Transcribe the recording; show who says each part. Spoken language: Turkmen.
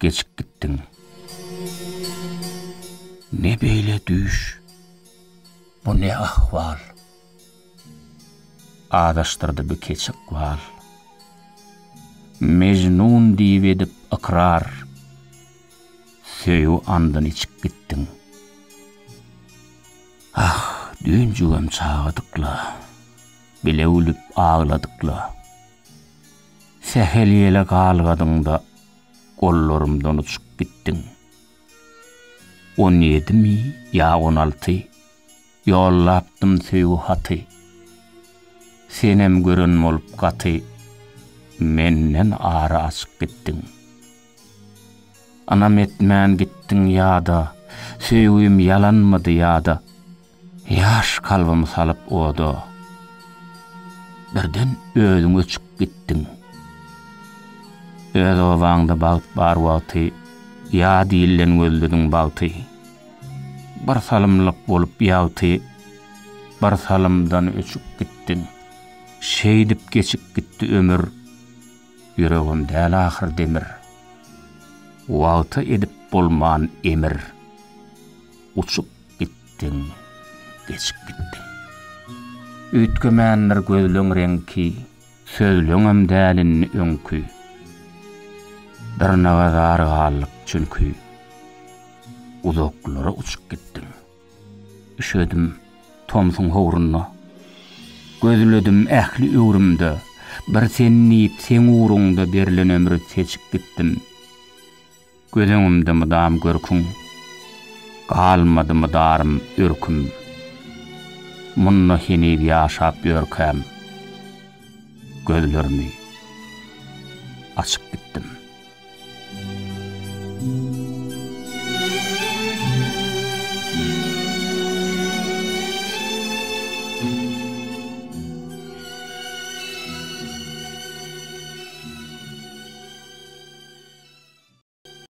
Speaker 1: geçip gitdiň. Ne beýle düýş, bu ne ahwal? Azaşdyrdy bu keç ykbal. Mejnun diýip edip ykrar, Söýgi andyny içip gitdiň. Ah, düýnjügem çagadykla, Bile gülüp agladykla. Sähel ýele galgadyňda, Gollarymdan uçup gitdiň. On ýedimi ýa on alty, Ýollapdym söýgi haty. Senem gören bolup gaty, Menden ara açyp gitdiň. Ynam etmän gitdiň ýada, Söýgim ýalanmydy ýa-da, Ýaş kalbymy salyp oda, Birden özüň öçüp gitdiň. Öz obaňda bagt bar wagty, Ýat ilden gözlediň bagty. Bir salymlyk bolup ýagty, Bir salymdan öçüp gitdiň. Şeýdip geçip gitdi ömür, Ýüregim däl ahyr demir. Wagta edip bolman emir. Uçup gitdiň, geçip gitdiň. Üýtgemändir gözleň reňki, Sözleňem däl indi öňki. Dyrnaga zar galdyk çünki, Uzaklara uçup gitdiň. Üşedim tomsuň howrunda. Gözledim ähli öwrümde. Bir sen diýip seň ugruňda berlen ömri seçip gitdim. Göz öňümde mydam görküň. Galmady mydarym, örküm. Munda heniz ýaşap ýörkäm, gözlerimi açyp gitdim.